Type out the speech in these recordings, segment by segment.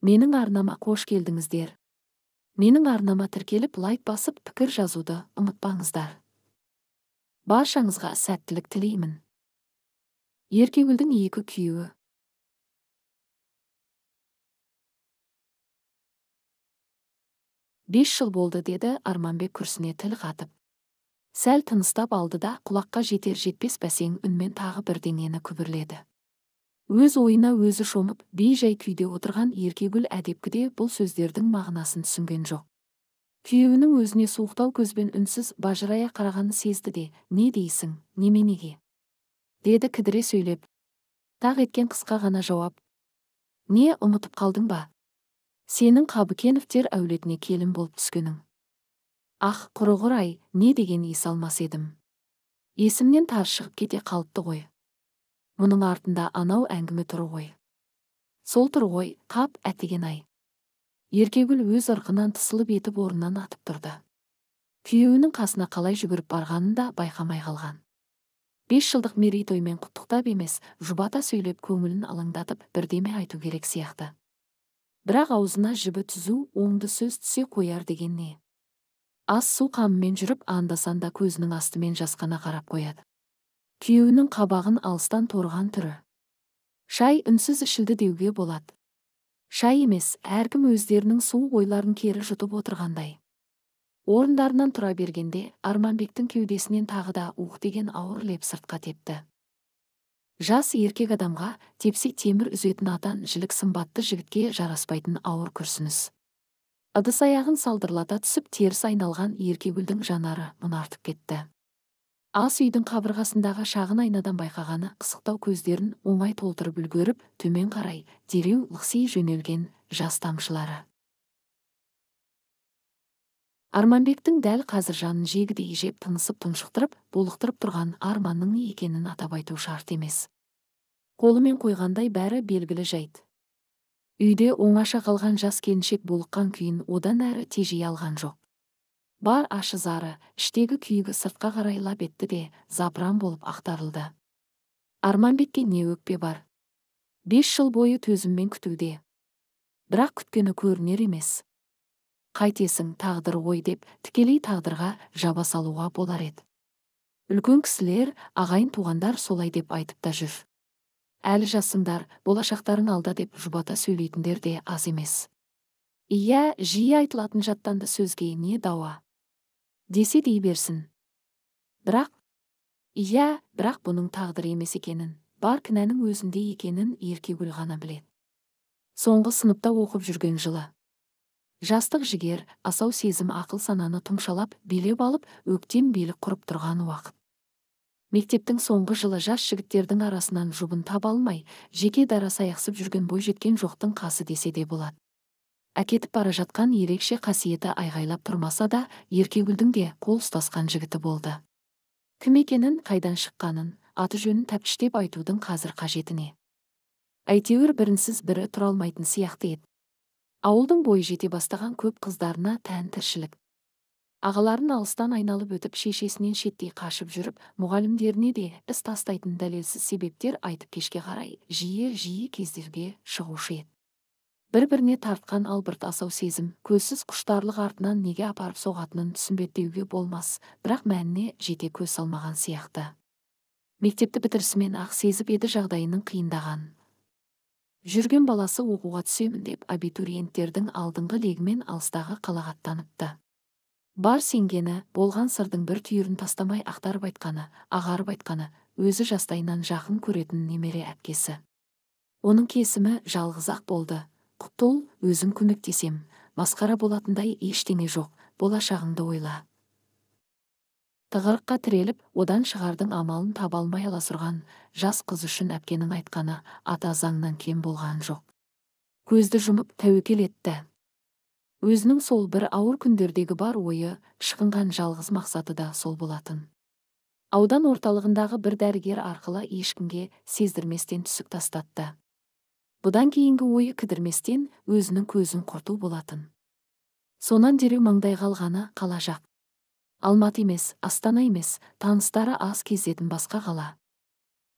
Менің арнама қош келдіңіздер. Менің арнама тіркеліп, лайк басып, пікір жазуды ұмытпаңыздар. Баршаңызға сәттілік тілеймін. Еркегүлдің екі күйеуі. 5 жыл болды, деді Арманбек күрсіне тіл қатып. Сәл тыныстап алды да, құлаққа жетер жетпес бәсең үнмен тағы бірдеңені күбірледі. Өз ойына өзі шомып, бей-жай күйде отырған Еркегүл әдепкіде бұл сөздердің мағынасын түсінген жоқ. Күйеуінің өзіне суықтау көзбен үнсіз бажырая қарағанын сезді де, не дейсің, неменеге? Деді кідіре сөйлеп. Тақ еткен қысқа ғана жауап. Не, ұмытып қалдың ба? Сенің Қабыкеновтер әулетіне келін болып түскенің. Ах, құрығыр-ай, не деген ес алмас едім. Есімнен тар шығып кете қалыпты ғой. Мұның артында анау әңгіме тұр ғой. Сол тұр ғой, қап әттеген-ай. Еркегүл өз ырқынан тысылып етіп орнынан атып тұрды. Күйеуінің қасына қалай жүгіріп барғанын да байқамай қалған. 5 жылдық мерейтоймен құттықтап емес, жұбата сөйлеп көңілін алаңдатып бірдеме айту керек сияқты. Бірақ аузына жібі түзу, оңды сөз түсе қояр деген не? Ас су қамымен жүріп, анда-санда көзінің астымен жасқана қарап қояды. Күйеуінің қабағын алыстан торыған түрі. Шай үнсіз ішілді деуге болады. Шай емес, әркім өздерінің суық ойларын кері жұтып отырғандай. Орындарынан тұра бергенде, Арманбектің кеудесінен тағы да ух деген ауыр леп сыртқа тепті. Жас еркек адамға тепсе темір үзетін атан жілік сымбатты жігітке жараспайтын ауыр күрсініс. Ыдыс аяғын салдырлата түсіп теріс айналған Еркегүлдің жанары мұнартып кетті. Ас үйдің қабырғасындағы шағын айнадан байқағаны қысықтау көздерін оңай толтырып үлгеріп, төмен қарай дереу лықси жөнелген жас тамшылары. Арманбектің дәл қазір жанын жегідей жеп тынысып тұншықтырып, булықтырып тұрған арманның не екенін атап айту шарт емес. Қолымен қойғандай бәрі белгілі жайт. Үйде оңаша қалған жас келіншек булыққан күйін одан әрі тежей алған жоқ. Бар ашы зары, іштегі күйігі сыртқа қарай лап етті де, запыран болып ақтарылды. Арманбекке не өкпе бар? 5 жыл бойы төзіммен күтуде. Бірақ күткені көрінер емес. Қайтесің, тағдыр ғой деп, тікелей тағдырға жаба салуға болар еді. Үлкен кісілер, ағайын туғандар солай деп айтып та жүр. Әлі жассыңдар, болашақтарың алда деп жұбата сөйлейтіндер де аз емес. Иә, жиі айтылатын жаттанды сөзге не дауа? Десе дей берсін. Бірақ, иә, бірақ бұның тағдыр емес екенін, бар кінәнің өзінде екенін Еркегүл ғана біледі. Соңғы сыныпта оқып жүрген жылы. Жастық жігер, асау сезім ақыл сананы тұмшалап, билеп алып, өктем билік құрып тұрған уақыт. Мектептің соңғы жылы жас жігіттердің арасынан жұбын таба алмай, жеке дара саяқсып жүрген бойжеткен жоқтың қасы десе де болады. Әкетіп бара жатқан ерекше қасиеті айғайлап тұрмаса да, Еркегүлдің де қол ұстасқан жігіті болды. Кім екенін, қайдан шыққанын, аты жөнін тәптіштеп айтудың қазір қажеті не? Әйтеуір бірінсіз бірі тұра алмайтын сияқты еді. Ауылдың бойы жете бастаған көп қыздарына тән тіршілік. Ағаларын алыстан айналып өтіп, шешесінен шеттей қашып жүріп, мұғалімдеріне де іс тастайтын дәлелсіз себептер айтып кешке қарай жиі-жиі кездерге шығушы еді. Бір-біріне тартқан албырт асау сезім, көзсіз құштарлық артынан неге апарып соғатынын түсінбеттеуге болмас, бірақ мәніне жете көз салмаған сияқты. Мектепті бітірісімен ақ сезіп еді жағдайының қиындаған. Жүрген баласы оқуға түсемін деп абитуриенттердің алдыңғы легімен алыстағы қалаға аттаныпты. Бар сенгені, болған сырдың бір түйірін тастамай ақтарып айтқаны, ағарып айтқаны, өзі жастайынан жақын көретін немере әпкесі. Оның кесімі жалғыз-ақ болды. Құтыл, өзім көмектесем, масқара болатындай ештеңе жоқ, болашағыңды ойла. Тығырыққа тіреліп, одан шығардың амалын таба алмай аласұрған жас қыз үшін әпкенің айтқаны ата заңнан кем болған жоқ. Көзді жұмып тәуекел етті. Өзінің сол бір ауыр күндердегі бар ойы, шықынған жалғыз мақсаты да сол болатын. Аудан орталығындағы бір дәрігер арқылы ешкімге сездірместен түсік тастатты. Бұдан кейінгі ойы кідірместен өзінің көзін құрту болатын. Сонан дереу маңдай қалғаны қала жақ. Алматы емес, Астана емес, таныстары аз кездетін басқа қала.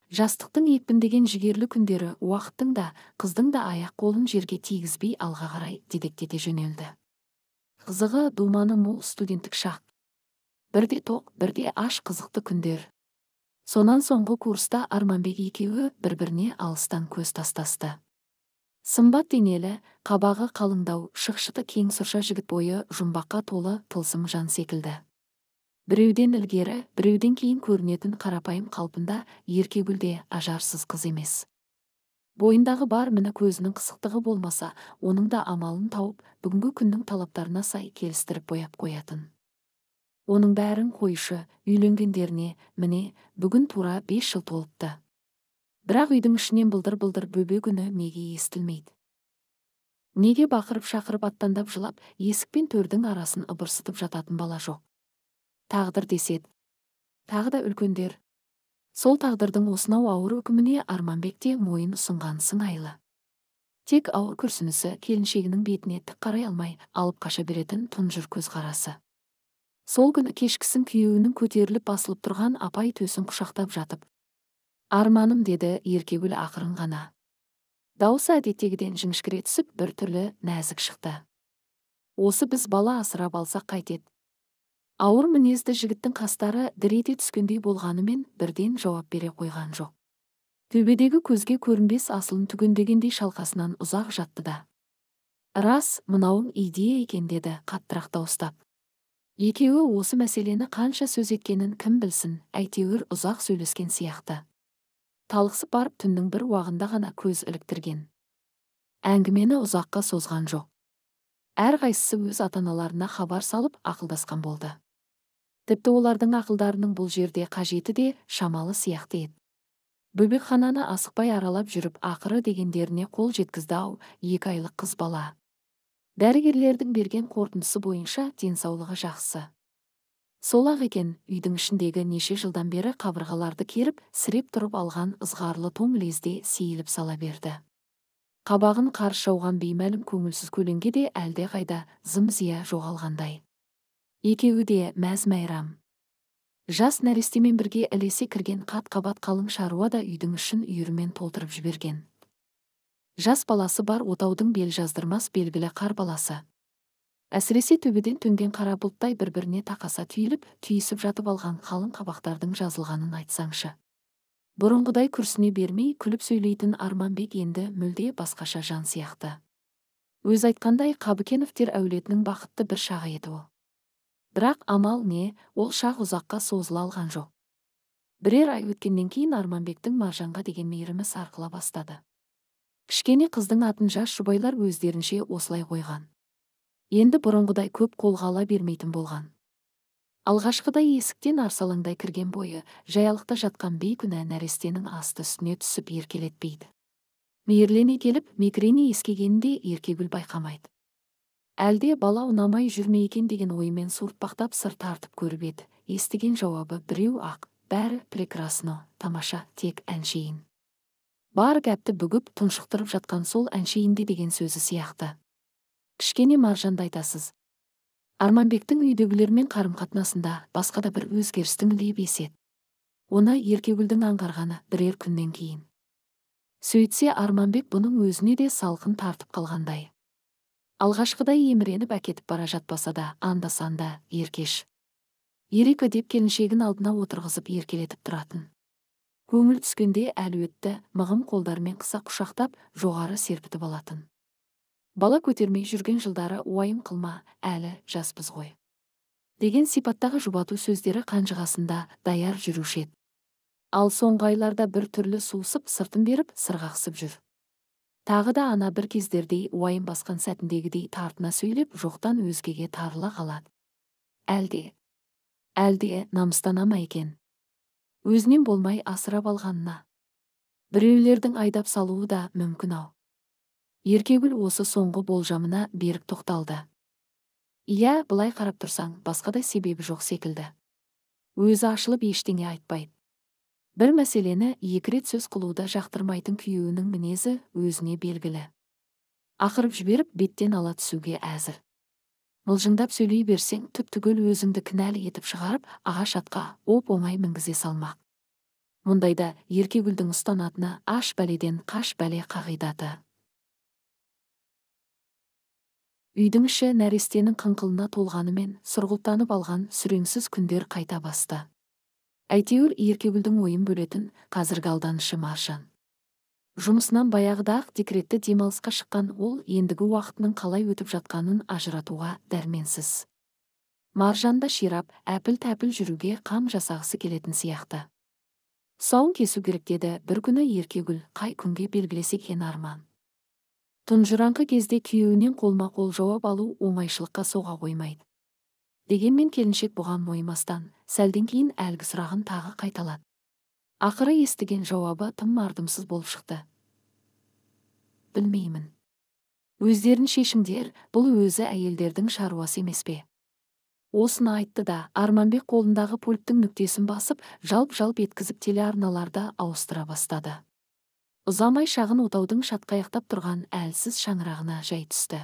Жастықтың екпіндеген жігерлі күндері уақыттың да, қыздың да аяқ қолын жерге тигізбей алға қарай дедектете жөнелді. Қызығы думаны мол студенттік шақ. Бірде тоқ, бірде аш қызықты күндер. Сонан соңғы курста Арманбек екеуі бір-біріне алыстан көз тастасты. Сымбат денелі, қабағы қалыңдау, шықшыты кең сұрша жігіт бойы жұмбаққа толы тылсым жан секілді. Біреуден ілгері, біреуден кейін көрінетін қарапайым қалпында Еркегүл де ажарсыз қыз емес. Бойындағы бар міні көзінің қысықтығы болмаса, оның да амалын тауып, бүгінгі күннің талаптарына сай келістіріп бояп қоятын. Оның бәрін қойшы, үйленгендеріне, міне, бүгін тура 5 жыл толыпты. Бірақ үйдің ішінен былдыр-былдыр бөбек үні неге естілмейді? Неге бақырып-шақырып аттандап жылап, есік пен төрдің арасын ыбырсытып жататын бала жоқ? Тағдыр деседі. Тағы да үлкендер. Сол тағдырдың осынау ауыр үкіміне Арманбек те мойын ұсынған сыңайлы. Тек ауыр күрсінісі келіншегінің бетіне тік қарай алмай алып қаша беретін тұнжыр көзқарасы. Сол күні кешкісін күйеуінің көтеріліп басылып тұрған апай төсін құшақтап жатып, «Арманым», деді Еркегүл ақырын ғана. Даусы әдеттегіден жіңішкере түсіп, бір түрлі нәзік шықты. «Осы біз бала асырап алсақ қайтеді?» Ауыр мінезді жігіттің қастары дір ете түскендей болғанымен бірден жауап бере қойған жоқ. Төбедегі көзге көрінбес асылын түгендегендей шалқасынан ұзақ жатты да. «Рас, мынауың идея екен», деді қаттырақ дауыстап. Екеуі осы мәселені қанша сөз еткенін кім білсін, әйтеуір ұзақ сөйлескен сияқты. Талықсып барып түннің бір уағында ғана көз іліктірген. Әңгімені ұзаққа созған жоқ. Әрқайсысы өз ата-аналарына хабар салып ақылдасқан болды. Тіпті олардың ақылдарының бұл жерде қажеті де шамалы сияқты еді. Бөбекхананы асықпай аралап жүріп ақыры дегендеріне қол жеткізді-ау 2 айлық қыз бала. Дәрігерлердің берген қорытындысы бойынша денсаулығы жақсы. Сол-ақ екен, үйдің ішіндегі неше жылдан бері қабырғаларды керіп, сіреп тұрып алған ызғарлы тоң лезде сейіліп сала берді. Қабағын қар жауған беймәлім көңілсіз көлеңке де әлдеқайда зым-зия жоғалғандай. Екеуі де мәз-мәйрам. Жас нәрестемен бірге ілесе кірген қат-қабат қалың шаруа да үйдің ішін үйірімен толтырып жіберген. Жас баласы бар отаудың бел жаздырмас белгілі қар баласы. Әсіресе төбеден төнген қара бұлттай бір-біріне тақаса түйіліп, түйісіп жатып алған қалың қабақтардың жазылғанын айтсаңшы. Бұрынғыдай күрсіне бермей, күліп сөйлейтін Арманбек енді мүлде басқаша жан сияқты. Өз айтқандай, Қабыкеновтер әулетінің бақытты бір шағы еді ол. Бірақ амал не, ол шақ ұзаққа созыла алған жоқ. Бірер ай өткеннен кейін Арманбектің Маржанға деген мейірімі сарқыла бастады. Кішкене қыздың атын жас жұбайлар өздерінше осылай қойған. Енді бұрынғыдай көп қолға ала бермейтін болған. Алғашқыдай есіктен арсалаңдай кірген бойы, жаялықта жатқан бейкүнә нәрестенің асты үстіне түсіп еркелетпейді. Мейірлене келіп, мекірене ескегенінде Еркегүл байқамайды. Әлде бала ұнамай жүрме екен деген оймен суыртпақтап сыр тартып көріп еді. Естіген жауабы біреу ақ, бәрі прекрасно, тамаша, тек әншейін. Бар гәпті бүгіп, тұншықтырып жатқан сол әншейінде деген сөзі сияқты. Кішкене Маржанды айтасыз. Арманбектің үйдегілермен қарым-қатынасында басқа да бір өзгерістің лебі еседі. Оны Еркегүлдің аңғарғаны бірер күннен кейін. Сөйтсе Арманбек бұның өзіне де салқын тартып қалғандай. Алғашқыдай еміреніп әкетіп бара жатпаса да, анда-санда еркеш. Ерека деп келіншегін алдына отырғызып еркелетіп тұратын. Көңіл түскенде әлуетті мығым қолдарымен қыса құшақтап, жоғары серпітіп алатын. Бала көтермей жүрген жылдары уайым қылма, әлі жаспыз ғой деген сипаттағы жұбату сөздері қанжығасында даяр жүруші еді. Ал соңғы айларда бір түрлі сусып, сыртын беріп, сырғақсып жүр. Тағы да ана бір кездердей уайым басқан сәтіндегідей тартына сөйлеп, жоқтан өзгеге тарыла қалады. Әлде намыстана ма екен? Өзінен болмай асырап алғанына. Біреулердің айдап салуы да мүмкін ау. Еркегүл осы соңғы болжамына берік тоқталды. Иә, былай қарап тұрсаң, басқа да себебі жоқ секілді. Өзі ашылып ештеңе айтпайды. Бір мәселені екі рет сөз қылуды жақтырмайтын күйеуінің мінезі өзіне белгілі. Ақырып жіберіп, беттен ала түсуге әзір. Мылжыңдап сөйлей берсең, түп-түгел өзіңді кінәлі етіп шығарып, ағаш атқа оп-оңай мінгізе салмақ. Мұндайда Еркегүлдің ұстанатыны аш бәледен қаш бәле қағидаты. Үйдің іші нәрестенің қыңқылына толғанымен сұрғылттанып алған сүреңсіз күндер қайта басты. Әйтеуір Еркегүлдің ойын бөлетін қазіргі алданышы Маржан. Жұмысынан баяғыда-ақ декретті демалысқа шыққан ол ендігі уақытының қалай өтіп жатқанын ажыратуға дәрменсіз. Маржан да ширап, әпіл-тәпіл жүруге қам жасағысы келетін сияқты. Тұсауын кесу керек деді бір күні Еркегүл, қай күнге белгілесе екен Арман. Тұнжыраңқы кезде күйеуінен қолма-қол жауап алу оңайшылыққа соға қоймайды. Дегенмен келіншек бұған мойымастан, сәлден кейін әлгі сұрағын тағы қайталады. Ақыры естіген жауабы тым мардымсыз болып шықты. Білмеймін. Өздерін шешіңдер, бұл өзі әйелдердің шаруасы емес пе? Осыны айтты да, Арманбек қолындағы пульттің нүктесін басып, жалп-жалп еткізіп телеарналарды ауыстыра бастады. Ұзамай шағын отаудың шатқаяқтап тұрған әлсіз шаңырағына жай түсті.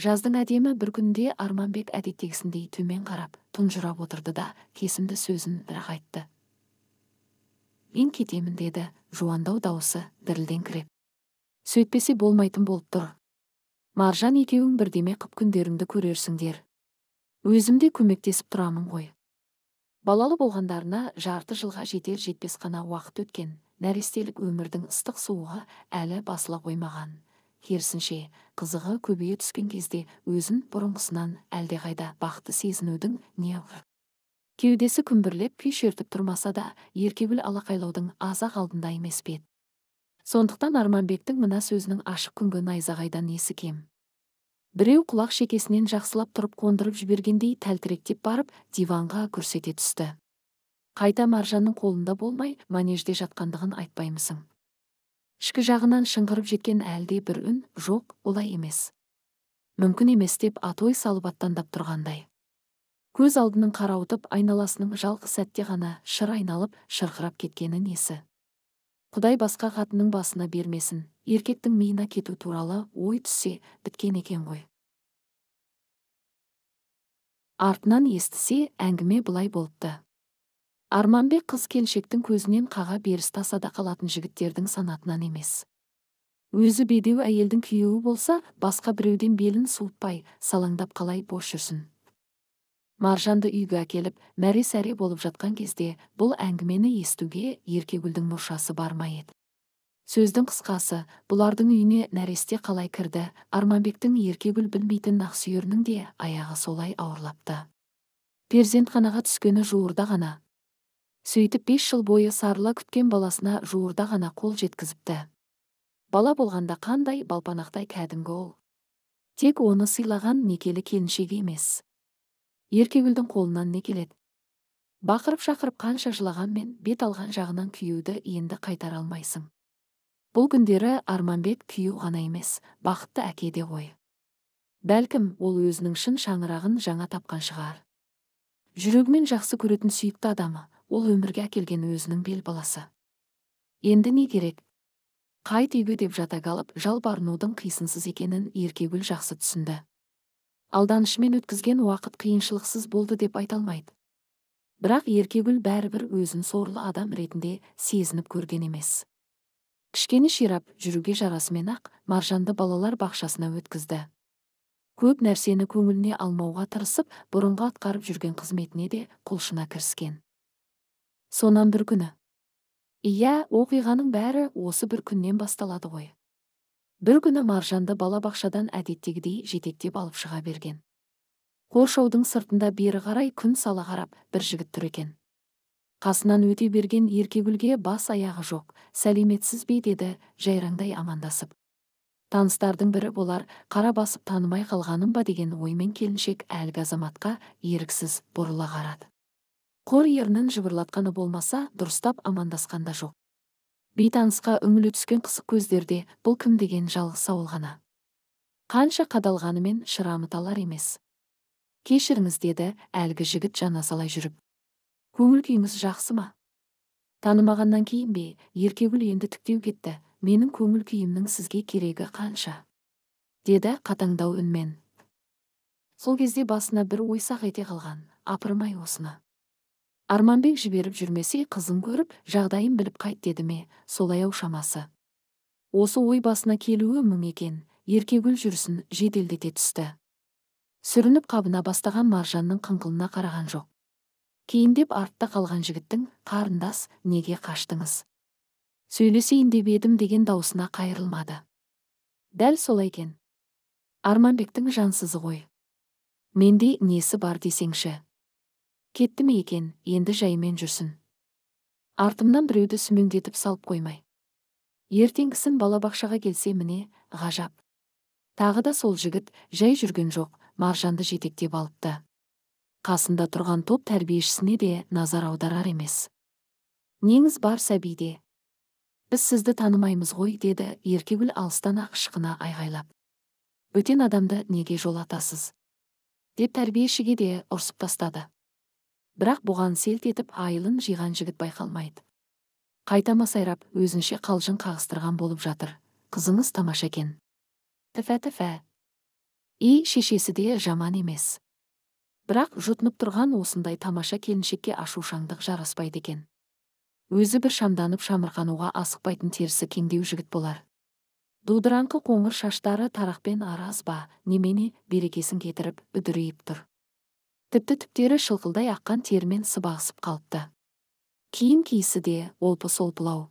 Жаздың әдемі бір күнде Арманбек әдеттегісіндей төмен қарап, тұнжырап отырды да, кесімді сөзін бірақ айтты. Мен кетемін деді, жуандау дауысы дірілдеңкіреп. Сөйтпесе болмайтын болып тұр. Маржан екеуің бірдеме қып күндеріңді көрерсіңдер. Өзім де көмектесіп тұрамын ғой. Балалы болғандарына жарты жылға жетер жетпес қана уақыт өткен, нәрестелік өмірдің ыстық суығы әлі басыла қоймаған. Керісінше, қызығы көбейе түскен кезде өзін бұрынғысынан әлдеқайда бақытты сезінудің не кеудесі күмбірлеп күй шертіп тұрмаса да, Еркегүл алақайлаудың аз-ақ алдында емес пе еді. Сондықтан Арманбектің мына сөзінің ашық күнгі найзағайдан несі кем. Біреу құлақ шекесінен жақсылап тұрып қондырып жібергендей тәлтіректеп барып, диванға күрсете түсті. Қайта Маржанның қолында болмай, манежде жатқандығын айтпаймысың. Ішкі жағынан шыңғырып жеткен әлде бір үн, жоқ, олай емес. Мүмкін емес деп атой салып аттандап тұрғандай. Көз алдының қарауытып, айналасының жалқы сәтте ғана шыр айналып, шырқырап кеткені несі. Құдай басқа қатынның басына бермесін, еркектің миына кету туралы ой түссе, біткен екен ғой. Артынан естісе, әңгіме былай болыпты. Арманбек қыз келіншектің көзінен қаға беріс тасада қалатын жігіттердің санатынан емес. Өзі бедеу әйелдің күйеуі болса, басқа біреуден белін суытпай, салаңдап қалай бос жүрсін. Маржанды үйге әкеліп, мәре-сәре болып жатқан кезде бұл әңгімені естуге Еркегүлдің мұршасы бармай еді. Сөздің қысқасы, бұлардың үйіне нәресте қалай кірді, Арманбектің Еркегүл білмейтін нақсүйерінің де аяғы солай ауырлапты. Перзентханаға түскені жуырда ғана. Сөйтіп 5 жыл бойы сарыла күткен баласына жуырда ғана қол жеткізіпті. Бала болғанда қандай балпанақтай кәдімгі ол. Тек оны сыйлаған некелі келіншегі емес. Еркегүлдің қолынан не келеді? Бақырып-шақырып қанша жылағанмен бет алған жағынан күйеуді енді қайтара алмайсың. Бұл күндері Арманбек күйеу ғана емес, бақытты әке де ғой. Бәлкім, ол өзінің шын шаңырағын жаңа тапқан шығар. Жүрегімен жақсы көретін сүйікті адамы, ол өмірге әкелген өзінің бел баласы. Енді не керек? Қайт үйге деп жата қалып, жалбарынудың қисынсыз екенін Еркегүл жақсы түсінді. Алданышымен өткізген уақыт қиыншылықсыз болды деп айта алмайды. Бірақ Еркегүл бәрібір өзін сорлы адам ретінде сезініп көрген емес. Кішкене ширап жүруге жарасымен-ақ Маржанды балалар бақшасына өткізді. Көп нәрсені көңіліне алмауға тырысып, бұрынғы атқарып жүрген қызметіне де құлшына кіріскен. Сонан бір күні. Иә, оқиғаның бәрі осы бір күннен басталады ғой. Бір күні Маржанды балабақшадан әдеттегідей жетектеп алып шыға берген. Қоршаудың сыртында бері қарай күн сала қарап бір жігіт тұр екен. Қасынан өте берген Еркегүлге бас аяғы жоқ, сәлеметсіз бе деді жайраңдай амандасып. Таныстардың бірі болар, қара басып танымай қалғаным ба деген оймен келіншек әлгі азаматқа еріксіз бұрыла қарады. Қор ернін жыбырлатқаны болмаса, дұрыстап амандасқан да жоқ. Бейтанысқа үңіле түскен қысық көздерде бұл кім деген жалғыз сауал ғана. Қанша қадалғанымен шырамы талар емес. Кешіріңіз деді әлгі жігіт жанасалай жүріп. Көңіл күйіңіз жақсы ма? Танымағаннан кейін бе, Еркегүл енді тіктеу кетті, менің көңіл күйімнің сізге керегі қанша? Деді қатаңдау үнмен. Сол кезде басына бір ой сақ ете қалған, апырмай осыны. Арманбек жіберіп жүрмесе, қызын көріп, жағдайын біліп қайт деді ме, солай ау шамасы. Осы ой басына келуі мұң екен, Еркегүл жүрісін жеделдете түсті. Сүрініп қабына бастаған Маржанның қыңқылына қараған жоқ. Кейіндеп артта қалған жігіттің «Қарындас, неге қаштыңыз? Сөйлесейін деп едім» деген даусына қайырылмады. Дәл солай екен. Арманбектің жансызы ғой. Менде несі бар десеңші. Кетті ме екен, енді жаймен жүрсін. Артымнан біреуді сүмеңдетіп салып қоймай. Ертеңгісін балабақшаға келсе міне, ғажап. Тағы да сол жігіт жай жүрген жоқ, Маржанды жетектеп алыпты. Қасында тұрған топ тәрбиешісіне де назар аударар емес. Неңіз бар сәбиде? Біз сізді танымаймыз ғой, деді Еркегүл алыстан ақ ышқына айғайлап. Бөтен адамды неге жолатасыз? Деп тәрбиешіге де ұрсып тастады. Бірақ бұған селт етіп айылын жиған жігіт байқалмайды. Қайта масайрап, өзінше қалжың қағыстырған болып жатыр. Қызыңыз тамаша екен. Тіфә-тіфә. И шешесі де жаман емес. Бірақ жұтынып тұрған осындай тамаша келіншекке ашушаңдық жараспайды екен. Өзі бір шамданып шамырқануға асықпайтын терісі кеңдеу жігіт болар. Дудыраңқы қоңыр шаштары тарақпен араз ба, немене берекесін кетіріп үдірейіп тұр. Тіпті түптері шылқылдай аққан термен сыбағысып қалыпты. Киім киісі де олпы-солпылау.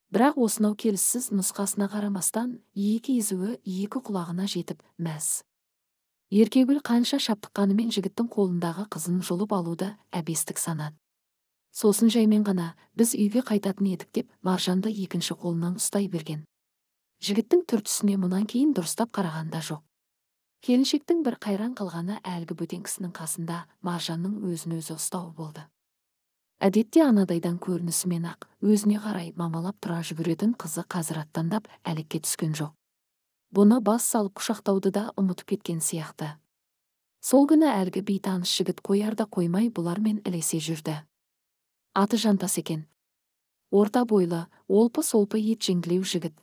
Бірақ осынау келіссіз нұсқасына қарамастан, екі езуі екі құлағына жетіп мәз. Еркегүл қанша шаптыққанымен жігіттің қолындағы қызын жұлып алуды әбестік санады. Сосын жаймен ғана біз үйге қайтатын едік деп Маржанды екінші қолынан ұстай берген. Жігіттің түр-түсіне мұнан кейін дұрыстап қараған да жоқ. Келіншектің бір қайран қалғаны әлгі бөтен кісінің қасында Маржанның өзін-өзі ұстауы болды. Әдетте анадайдан көрінісімен ақ өзіне қарай мамалап тұра жүгіретін қызы қазір аттандап әлекке түскен жоқ. Бұны бас салып құшақтауды да ұмытып кеткен сияқты. Сол күні әлгі бейтаныс жігіт қояр да қоймай бұлармен ілесе жүрді. Аты Жантас екен. Орта бойлы, олпы-солпы ет жеңділеу жігіт.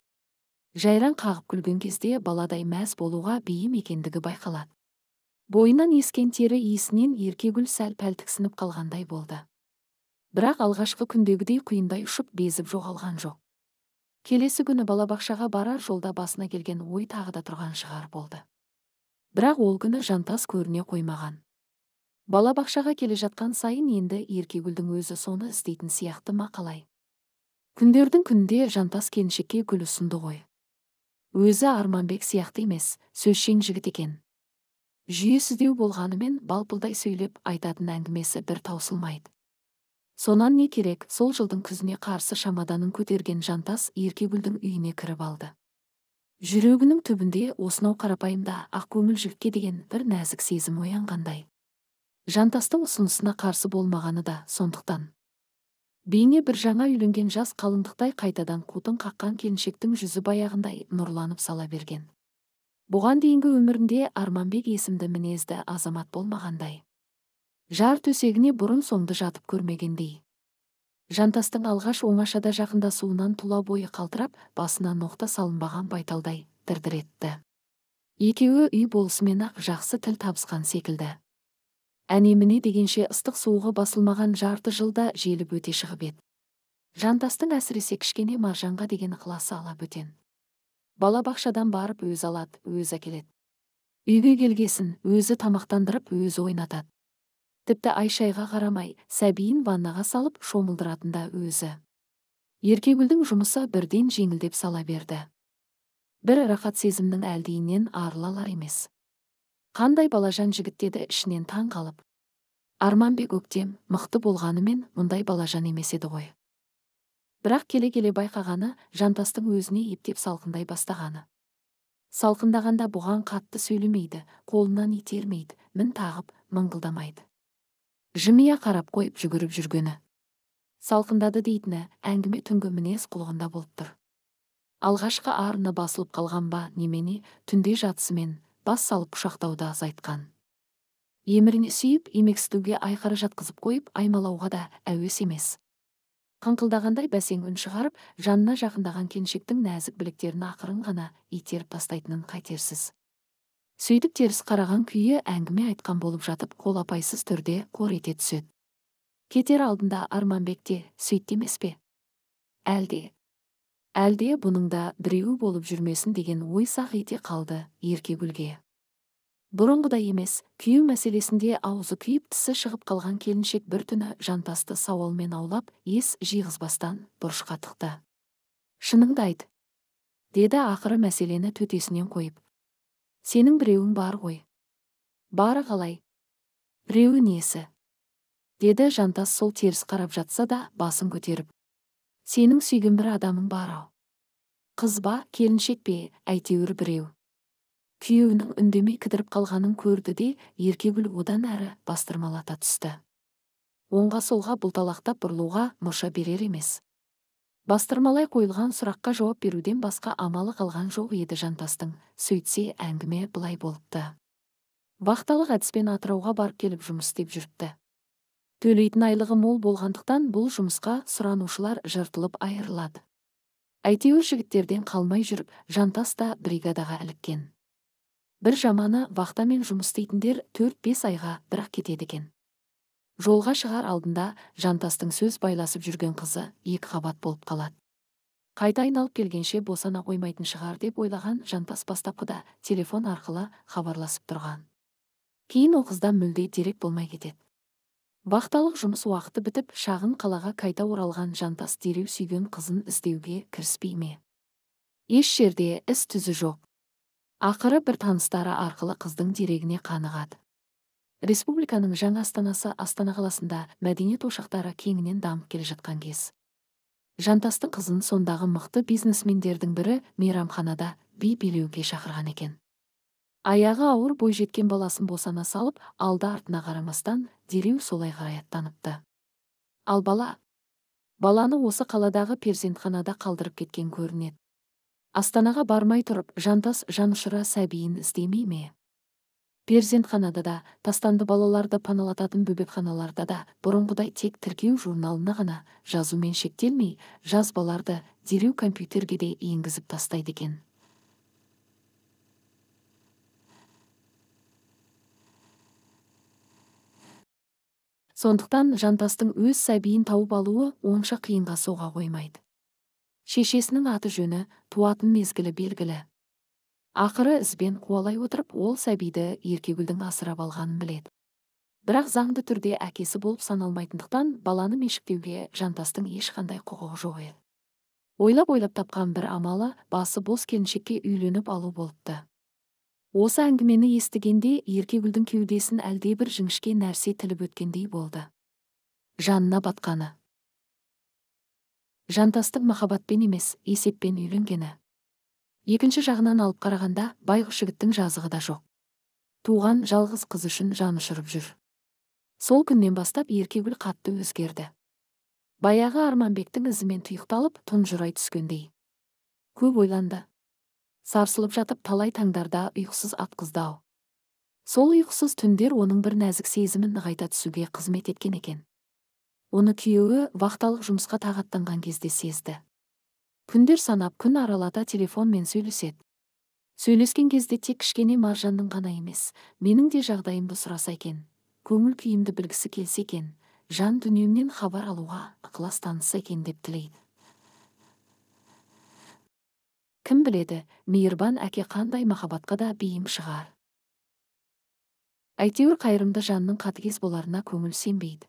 Жайраң қағып күлген кезде баладай мәз болуға бейім екендігі байқалады. Бойынан ескен тері иісінен Еркегүл сәл пәл тіксініп қалғандай болды. Бірақ алғашқы күндегідей құйындай ұшып безіп жоғалған жоқ. Келесі күні балабақшаға барар жолда басына келген ой тағы да тұрған шығар болды. Бірақ ол күні Жантас көріне қоймаған. Балабақшаға келе жатқан сайын енді Еркегүлдің өзі соны іздейтін сияқты ма қалай. Күндердің күнінде Жантас келіншекке гүл ұсынды ғой. Өзі Арманбек сияқты емес, сөзшең жігіт екен. Жүйесіздеу болғанымен балпылдай сөйлеп айтатын әңгімесі бір таусылмайды. Сонан не керек, сол жылдың күзіне қарсы шамаданын көтерген Жантас Еркегүлдің үйіне кіріп алды. Жүрегінің түбінде осынау қарапайымда ақкөңіл жігітке деген бір нәзік сезім оянғандай. Жантастың ұсынысына қарсы болмағаны да сондықтан. Бейне бір жаңа үйленген жас қалыңдықтай қайтадан қутын қаққан келіншектің жүзі баяғындай нұрланып сала берген. Бұған дейінгі өмірінде Арманбек есімді мінезді азамат болмағандай. Жар төсегіне бұрын соңды жатып көрмегендей. Жантастың алғаш оңашада жақындасуынан тұла бойы қалтырап, басына ноқта салынбаған байталдай дірдір етті. Екеуі үй болысымен-ақ жақсы тіл табысқан секілді. Әне-міне дегенше ыстық суығы басылмаған жарты жылда желіп өте шығып еді. Жантастың әсіресе кішкене Маржанға деген ықыласы ала бөтен. Балабақшадан барып өзі алады, өзі әкеледі. Үйге келгесін өзі тамақтандырып, өзі ойнатады. Тіпті ай-шайға қарамай, сәбиін ваннаға салып шомылдыратын да өзі. Еркегүлдің жұмысы бірден жеңілдеп сала берді. Бір рақат сезімнің әлдиінен арыла алар емес. Қандай балажан жігіт деді ішінен таң қалып. Арманбек өктем, мықты болғанымен мұндай балажан емес еді ғой. Бірақ келе-келе байқағаны, Жантастың өзіне ептеп салқындай бастағаны. Салқындағанда бұған қатты сөйлемейді, қолынан итермейді, мін тағып, мыңғылдамайды. Жымия қарап қойып жүгіріп жүргені. Салқындады дейтіні, әңгіме түнгі мінез құлығында болып тұр. Алғашқы арыны басылып қалған ба, немене, түнде жатысымен бас салып құшақтауды азайтқан. Еміріне сүйіп, емексітуге айқара жатқызып қойып, аймалауға да әуес емес. Қыңқылдағандай бәсең үн шығарып, жанына жақындаған келіншектің нәзік біліктерін ақырын ғана итеріп тастайтынын қайтерсіз. Сөйтіп теріс қараған күйі әңгіме айтқан болып жатып, қолапайсыз түрде қор ете түседі. Кетер алдында Арманбек те сөйтті емес пе? Әлде бұның да біреуі болып жүрмесін деген ой сақ ете қалды Еркегүлге. Бұрынғыдай емес, күйеу мәселесінде аузы күйіп тісі шығып қалған келіншек бір түні Жантасты сауалмен аулап, ес жиғызбастан бұрышқа тықты. Шыныңды айт, деді ақыры мәселені төтесінен қойып. Сенің біреуің бар ғой. Бары қалай? Біреуі несі? Деді Жантас сол теріс қарап жатса да басын көтеріп. Сенің сүйген бір адамың бар-ау. Қыз ба, келіншек пе, әйтеуір біреу. Күйеуінің үндемей кідіріп қалғанын көрді де, Еркегүл одан әрі бастырмалата түсті. Оңға солға бұлталақтап бұрылуға мұрша берер емес. Бастырмалай қойылған сұраққа жауап беруден басқа амалы қалған жоқ еді Жантастың, сөйтсе әңгіме былай болыпты. Вахталық әдіспен Атырауға барып келіп жұмыс істеп жүріпті. Төлейтін айлығы мол болғандықтан бұл жұмысқа сұранушылар жыртылып айырылады. Әйтеуір жігіттерден қалмай жүріп, Жантас та бригадаға іліккен. Бір жаманы вахтамен жұмыс істейтіндер 4-5 айға бірақ кетеді екен. Жолға шығар алдында Жантастың сөз байласып жүрген қызы екі қабат болып қалады. Қайта айналып келгенше босана қоймайтын шығар деп ойлаған Жантас бастапқыда телефон арқылы хабарласып тұрған. Кейін ол қыздан мүлде дерек болмай кетеді. Вахталық жұмыс уақыты бітіп, шағын қалаға қайта оралған Жантас дереу сүйген қызын іздеуге кіріспей ме? Еш жерде іс түзі жоқ. Ақыры бір таныстары арқылы қыздың дерегіне қанығады. Республиканың жаңа астанасы Астана қаласында мәдениет ошақтары кеңінен дамып келе жатқан кез. Жантастың қызын сондағы мықты бизнесмендердің бірі мейрамханада би билеуге шақырған екен. Аяғы ауыр бойжеткен баласын босана салып, алды артына қарамастан дереу солай қарай аттаныпты. Ал баланы осы қаладағы перзентханада қалдырып кеткен көрінеді. Астанаға бармай тұрып, Жантас жанұшыра сәбиін іздемей ме? Перзентханада да, тастанды балаларды паналататын бөбекханаларда да бұрынғыдай тек тіркеу журналына ғана жазумен шектелмей, жазбаларды дереу компьютерге де енгізіп тастайды екен. Сондықтан Жантастың өз сәбиін тауып алуы онша қиынға соға қоймайды. Шешесінің аты жөні, туатын мезгілі белгілі. Ақыры ізбен қуалай отырып, ол сәбиді Еркегүлдің асырап алғанын біледі. Бірақ заңды түрде әкесі болып саналмайтындықтан баланы меншіктеуге Жантастың ешқандай құқығы жоқ еді. Ойлап-ойлап тапқан бір амалы басы бос келіншекке үйленіп алу болыпты. Осы әңгімені естігенде Еркегүлдің кеудесін әлдебір жіңішке нәрсе тіліп өткендей болды. Жанына батқаны. Жантастың махаббатпен емес, есеппен үйленгені. Екінші жағынан алып қарағанда, байғұс жігіттің жазығы да жоқ. Туған жалғыз қыз үшін жан ұшырып жүр. Сол күннен бастап Еркегүл қатты өзгерді. Баяғы Арманбектің ізімен тұйықталып, тұнжырай түскендей. Көп ойланды. Сарсылып жатып талай таңдарда ұйқысыз атқызды-ау. Сол ұйқысыз түндер оның бір нәзік сезімін нығайта түсуге қызмет еткен екен. Оны күйеуі вахталық жұмысқа тағаттанған кезде сезді. Күндер санап, күн аралата телефонмен сөйлеседі. Сөйлескен кезде тек кішкене Маржанның ғана емес, менің де жағдайымды сұраса екен, көңіл күйімді білгісі келсе екен, жан дүниемнен хабар алуға ықылас танытса екен деп тілейді. Кім біледі, мейірбан әке қандай махаббатқа да бейім шығар. Әйтеуір қайырымды жанның қатыгез боларына көңіл сенбейді.